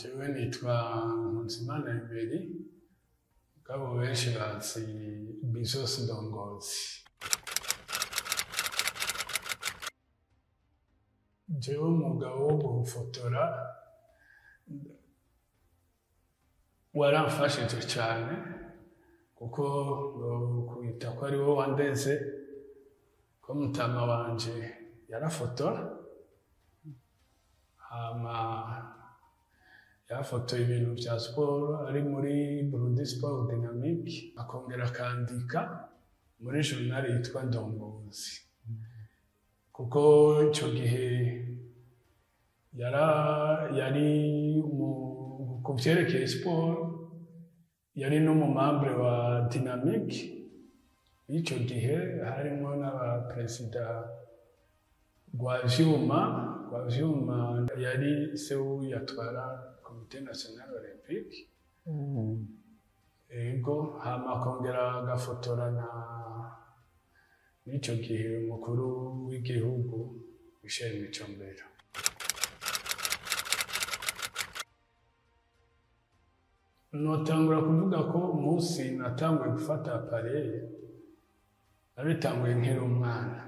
Jewe nitwa Nkunzimana Emery, mugabo benshi bazi Bizos Ndongozi. Jewe umwuga wo gufotora waramfashije cane, kuko kwita ko ari wo wandeze, ko mutama wanje yarafotora, hama yarafotoye ibintu vya siporo ari muri Burundi Sport Dynamique, akongera akandika muri journal yitwa Ndongozi. Kuko ico gihe yari ku vyerekeye siporo, yari n'umumembre wa Dynamique ico gihe, harimwo n'abaperezida Rwavyuma. Rwavyuma yari se yatwara Comité National Olympique. Ego, hama akongera agafotora na n'ico gihe umukuru w'igihugu Michel Micombero. Notangura kuvuga ko umunsi natanguye gufata appareil nabitanguye nkiri umwana.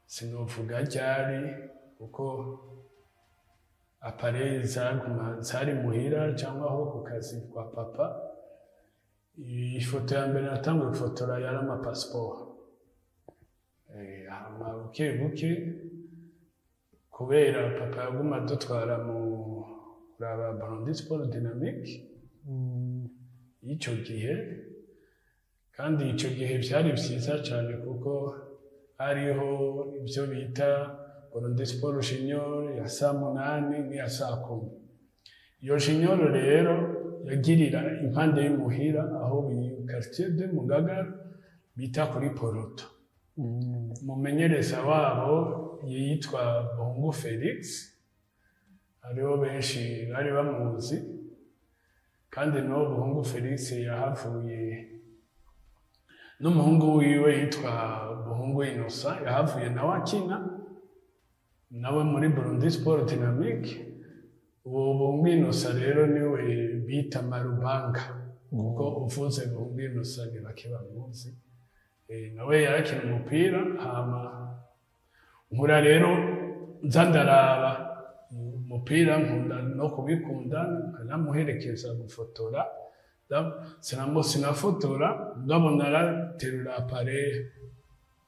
Sinovuga ryari, kuko appareil zaguma zari muhira cyangwa aho ku kazi kwa papa. Ifoto ya mbere natanguye gufotora yari amapasiporo. Hama buke buke, kubera papa yaguma adutwara mu kuraba Burundi Sport Dynamique ico gihe, kandi ico gihe vyari vyiza cane kuko hariho ivyo bita Burundi Sport Junior ya saa 8 n'iya saa 10. Iyo junior rero yagirira impande y'imuhira, aho quartier de Mugagara bita kuri Poroto. Umumenyereza wabo yitwa Buhungu Felix, hariho benshi bari bamuzi, kandi n'uwo Buhungu Felix yahavuye n'umuhungu wiwe yitwa Buhungu Innocent, yahavuye nawe akina nawe muri Burundi Sport Dynamique. Uwo Buhungu Innocent rero niwe bita Marubanga, kuko uvuze Buhungu Innocent ni bake bamuzi. Nawe yarakina umupira. Hama nkura rero nza ndaraba umupira, nkunda no kubikunda, nkanamuherekeza gufotora. Sinafotora, mugabo naraterura appareil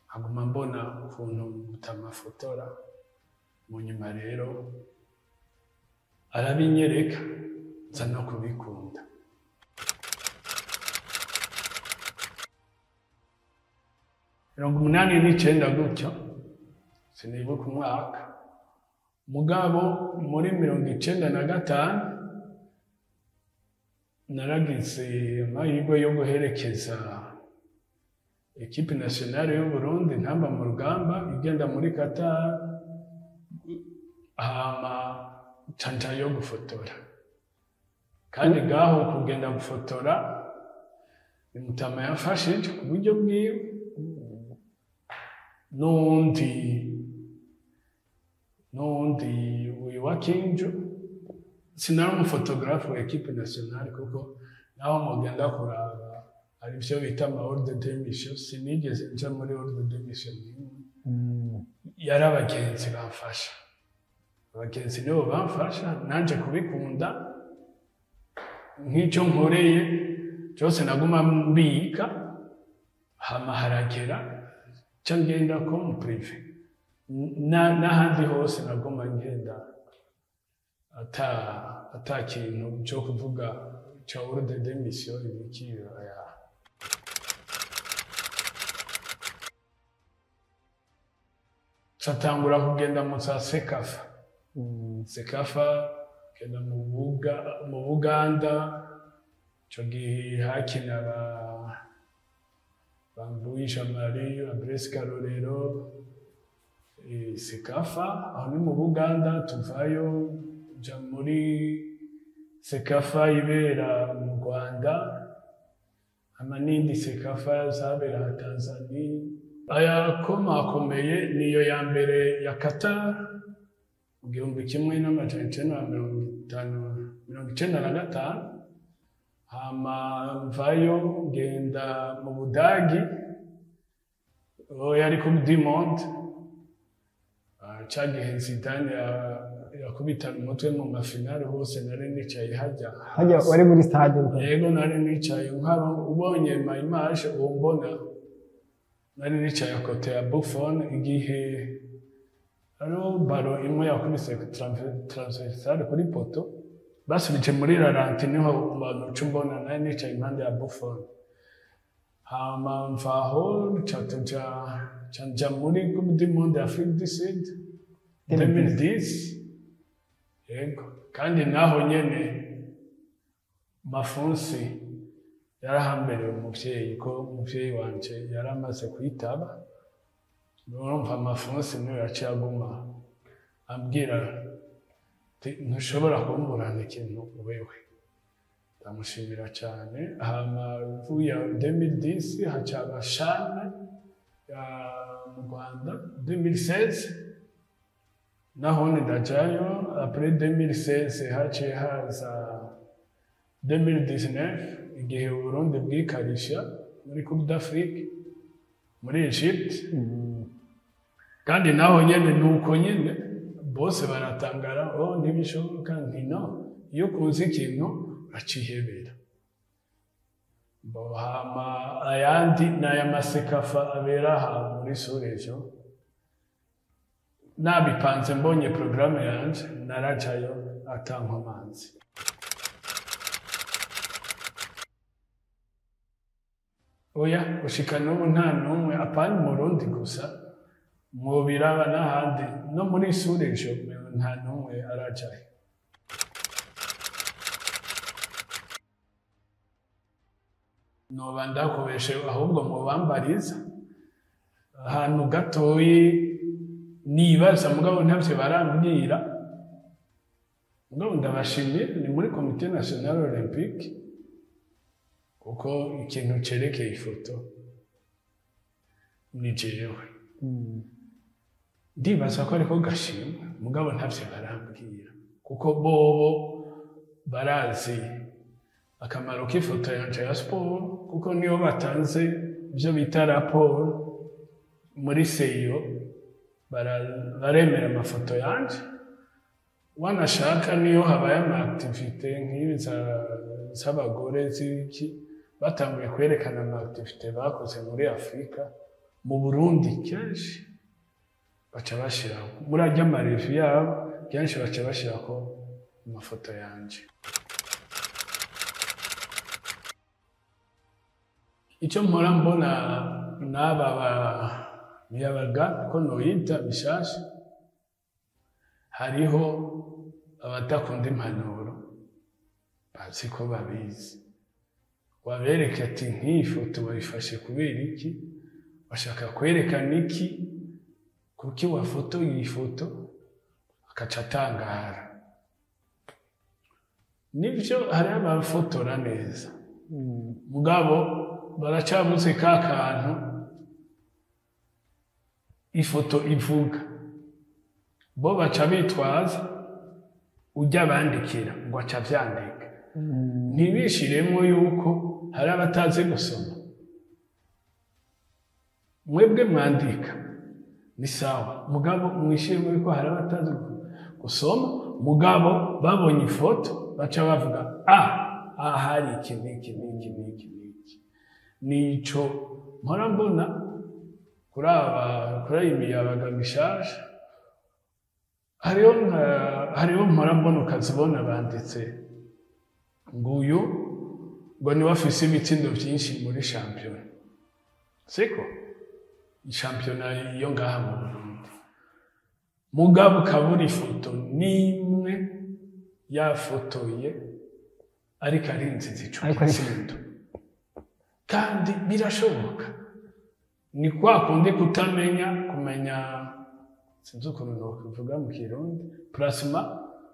nkaguma mbona ukuntu mutamafotora. Mu nyuma rero arabinyereka, nza no kubikunda. Mirongo 89 gutyo, sinibuka umwaka, mugabo muri 95 naragize amahirwe yo guherekeza equipe nationale y'u Burundi ntamba mu rugamba igenda muri Qatar, hama canja yo gufotora. Kandi gaho kugenda gufotora mutama yamfashije ku buryo bwiwe, n'uwundi wa Kinjo. Sinari umufotogarafe wa equipe nationale, kuko naho mugenda kuraba hari ivyo bita ama ordre de mission, sinigeze nja muri ordre de mission n'imwe. Yari abagenzi bamfasha, abagenzi nibo bamfasha nanje kubikunda. Nk'icyo nkoreye cyose naguma mbika, hama haragera ca ngenda ko mu privé, n'ahandi hose naguma ngenda ata kintu cyo kuvuga ca ordre de mission ibiki ya. Catangura kugenda mu za Sekafa. Sekafa kugenda mu Buganda, ico gihe hakina ba Bambuyi Jean Marie, Abrese Karorero, Sekafa aho ni mu Buganda. Tuvayo ja muri Sekafa ibera mu Rwanda, hama n'indi Sekafa zabera Tanzania. Ayakomakomeye niyo ya mbere ya Qatar mu 95. Hama mvayo ngenda mu Budagi, aho yari Coupe du Monde. Ca gihe Zidane yakubitana umutwe mu ma finale hose, nari nicaye hajya. Hajya wari muri stade? Yego, nari nicaye nkaba ubonye ma image uwo mbona, nari nicaye à côté ya Buffon igihe hariho ballon imwe yakubise transversale kuri poteau, basubije muri ralenti, niho abantu uca umbona, nari nicaye impande ya Buffon. Hama mvaho ca tuja, ca nja muri Coupe du Monde Afrique du Sud 2010. Yego, kandi naho nyene Mafunsi yarahambereye umuvyeyi, ko umuvyeyi wanje yaramaze kwitaba. Urumva Mafunsi niwe yaciye aguma ambwira ati: "Ntushobora kumburana ikintu wewe." Ndamushimira cyane. Hama mvuye 2010 hacaba CHAN ya mu Rwanda 2016, nahone ndajayo. Après 2016 haciye haza 2019, igihe Uburundi bwikarisha muri Coupe d'Afrique muri Egypte. Kandi naho nyene nuko nyene bose baratangara: "Oh, ntibishoboka." Nti: "No, iyo ukunze ikintu uracihebera." Bo hama ayandi ni aya ma CECAFA abera aha muri sous-région. Nabipanze, mbonye porogaramu yanje, narajayo ata nkomanzi. Oya, gushika n'ubu nta n'umwe, apana mu Burundi gusa, mwobiraba n'ahandi no muri sous-région, nta n'umwe arajayo. Noba ndakubeshe, ahubwo mubambariza ahantu gatoyi nibaza, mugabo ntavyo barambwira. Mugabo ndabashimiye, ni muri Comité National Olympique, kuko ikintu cerekeye ifoto ni jewe. Ndibaza ko ariko gashimwe, mugabo ntavyo barambwira, kuko bobo barazi akamaro k'ifoto yanje ya siporo, kuko niyo batanze ibyo bita raporo muri CIO, baremera amafoto yanje. Wanashaka niyo habaye ama activités nk'ibi z'abagore z'iki, batanguye kwerekana ama activités bakoze muri Afurika, mu Burundi kenshi baca bashiraho muri arya ma revues yabo, kenshi baca bashirako amafoto yanje. Icyo mpora mbona n'aba ba miyabaga, ko noyita bishasha, hariho abadakunda impanuro, bazi ko babizi. Wabereka ati: "Nk'iyi foto wayifashe kubera iki? Bashaka kwerekana iki? Kuki wafotoye iyi foto?" Akaca atangara. Nibyo, hariho abafotora neza, mugabo baracabuze ka kantu ifoto ivuga. Bo baca bitwaza ujya bandikira ngo aca avyandika, ntibishiremwo yuko hari abatazi gusoma. Mwebwe mwandika ni sawa, mugabo mwishiremo yuko hari abatazi gusoma, mugabo babonye ifoto baca bavuga: "Ah, aha hari iki n'iki n'iki n'iki n'iki." Nico mpora mbona kuri aba, kuri iyi miyabaga mishasha. Hariho hariho mpora mbona, ukazibona banditse ngo uyu ngo niwe afise ibitsindo vyinshi muri shampiyona, siko shampiyona yo ngaha mu Burundi, mugabo ukabura ifoto n'imwe yafotoye ariko arinziza ico gitsindo. Kandi birashoboka, ni kwa kundi kutamenya kumenya, sinzi ukuntu nokuvuga mu Kirundi, placement,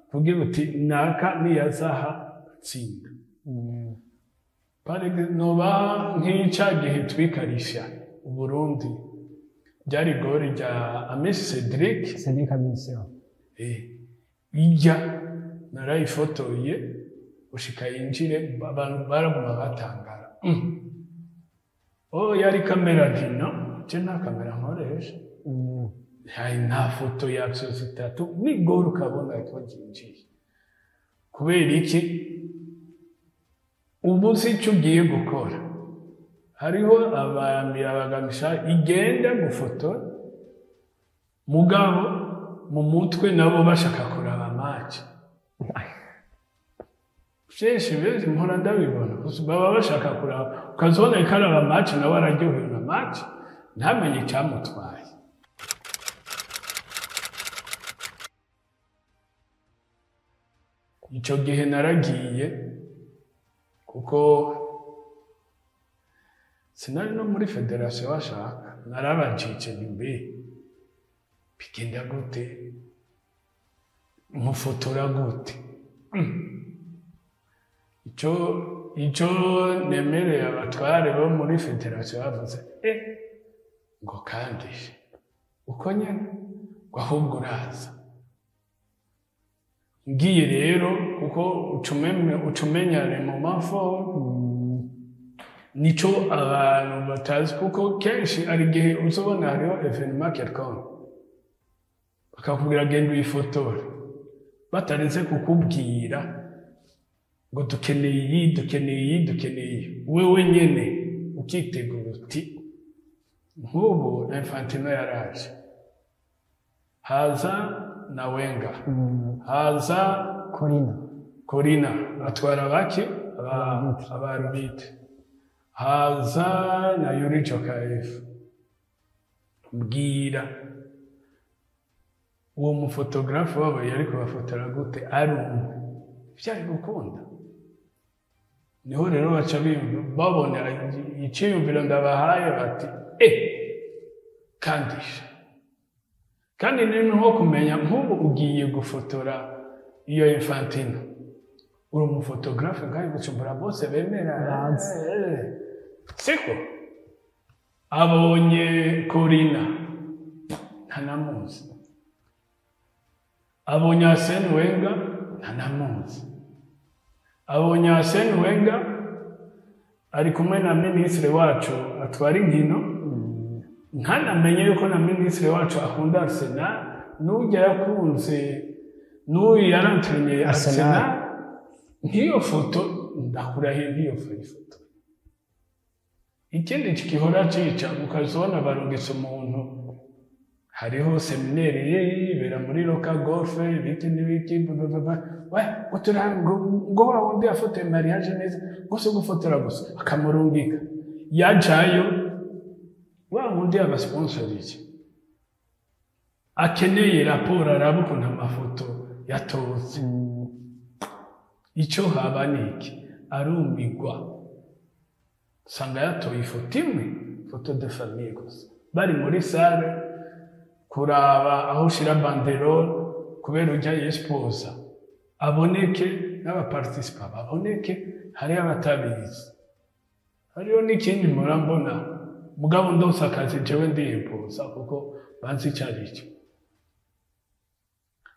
kugira uti naka niyazaha atsinda. Noba nk'ica gihe twikarisha Uburundi, ryari gori rya Amisi Cedric. Cedric Amisi. Ijya narayifotoye. Gushika yinjire, abantu baraguma batangara. Oh, yari kamera. Nti no, je nta kamera nkoresha. Hari nta foto y'action zitatu n'igoro ukabona ko ryinjiye. Kubera iki? Ubu uzi icyo ugiye gukora. Hariho abagamisha igenda gufotora, mugabo mu mutwe nabo bashaka kuraba match. Vyinshi benshi mpora ndabibona, baba bashaka kuraba, ukazibona ariko araba match, nawe araryohewe na match, ntamenye icyamutwaye. Icyo gihe naragiye kuko sinari no muri fédération, bashaka narabajije mbe bigenda gute, mufotora gute? Ico nemereye abatware bo muri fédération, bavuze ngo kandi uko nyene, ngo ahubwo uraza. Ngiye rero, kuko ucumenya les moments forts. Nico abantu batazi, kuko kenshi hari igihe uzobona hariho événement quelconque, bakakubwira genda uyifotore, batarinze kukubwira ngo dukeneye iyi, dukeneye iyi, dukeneye iyi. Wewe nyene ukitegura uti nk'ubu Infantino yaraje, haza na Wenger, haza Corina. Corina atwara baki abarbitre, haza na Yuri Djorkaeff. Mbwira, uwo mufotogarafe wabo yari kubafotora gute ari umwe? Vyari gukunda? Niho rero baca babona iciyumviro ndabahaye, bati kandisha. Kandi ni nko kumenya nk'ubu ugiye gufotora iyo Infantino, uri umufotogarafe ngaho Bujumbura bose bemera. Bazi. Siko abonye Corina ntanamuzi, abonye Arsene Wenger ntanamuzi, abonye Arsene Wenger ari kumwe na minisitiri wacu atwara inkino, ntanamenye yuko na minisitiri wacu akunda Arsenal, n'ujya yakunze n'uyu yarantreniye Arsenal. Arsenal. Nk'iyo foto ndakurahiye, nk'iyo foto. Ikindi gihora cica, ukazibona barungitse umuntu, hariho séminaire yibera muri Roca Golf, ibiki n'ibiki, bla, we utura ngo wa wundi yafotoye mariage neza gusa, gufotora gusa, akamurungika. Yajayo, wa wundi yabasponsorije akeneye raporo, araba ukuntu amafoto yatotse. Icyo haba ni iki? Arumigwa, usanga yatoye ifoto imwe, photo de famille gusa, bari muri salle kuraba aho ushira banderole, kubera ujya yesposa aboneke n'abaparticipants baboneke. Hariho abatabizi. Hariho n'ikindi mpora mbona, mugabo ndose akazi jewe ndiyimpoza kuko banzi icyo ari cyo.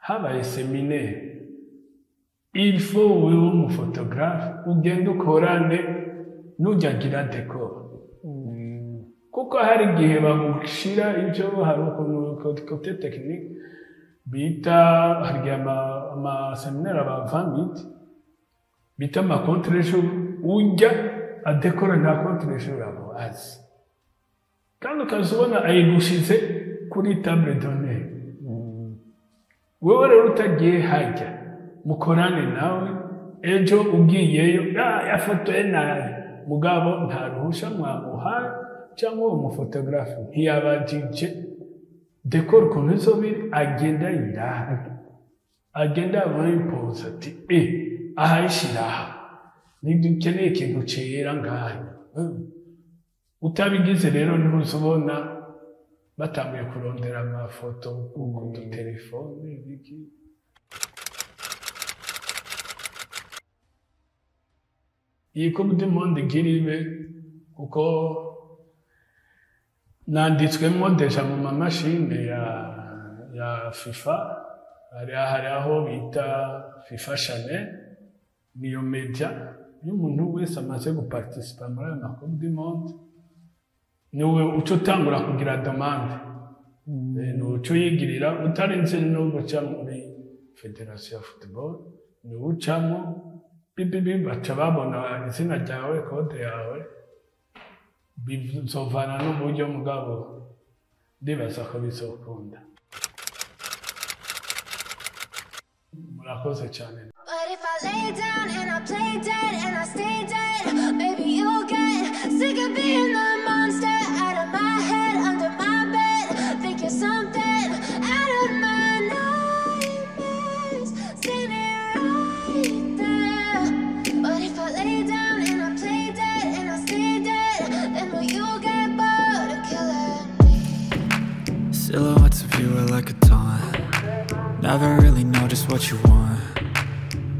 Habaye séminaire, il faut wewe umufotogarafe ugende ukorane n'ujya agira décor, kuko hari igihe bagushira ibyo, hari ukuntu côté technique bita, hari igihe amaséminaire aba 20 bita ama contre-jour, ujya adekora nta contre-jour abo azi, kandi ukaza ubona ayigushize kuri table d'honneur. Wewe rero utagiye hajya mukorane nawe, ejo ugiyeyo, ah, yafotoye nabi, mugabo nta ruhusha mwamuhaye, cyangwa uwo mufotogarafe ntiyabajije décor ukuntu izobiri. Agenda yiraha, agenda abona ati aha ishira aha, ntidukeneye ikintu cera ngaha. Utabigize rero niho uzubona batanguye kurondera amafoto ku dutelefone, ibiki. Iyi Coupe du Monde igira ibe, kuko nanditswemo déjà mu mamashine ya FIFA, hari aho bita FIFA Channel. Niyo media iyo umuntu wese amaze guparticipa muri ayo ma Coupe du Monde, niwe uca utangura kugira demande. Ni uca uyigirira utarinze no guca muri fédération ya football, ni ucamo bibibi, baca babona izina ryawe, code yawe. Bizovana n'uburyo, mugabo ndibaza ko bizokunda. Murakoze cyane. But if I lay down and I play dead and I stay dead, maybe you'll get sick of being the monster out of my head, under my bed. Think you're something out of my nightmares, standing right there. But if I lay down and I play dead and I stay dead, then will you get bored of killing me? Silhouettes of you are like a taunt. Never really know just what you want.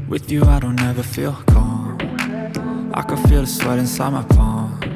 With you I don't ever feel calm. I can feel the sweat inside my palm.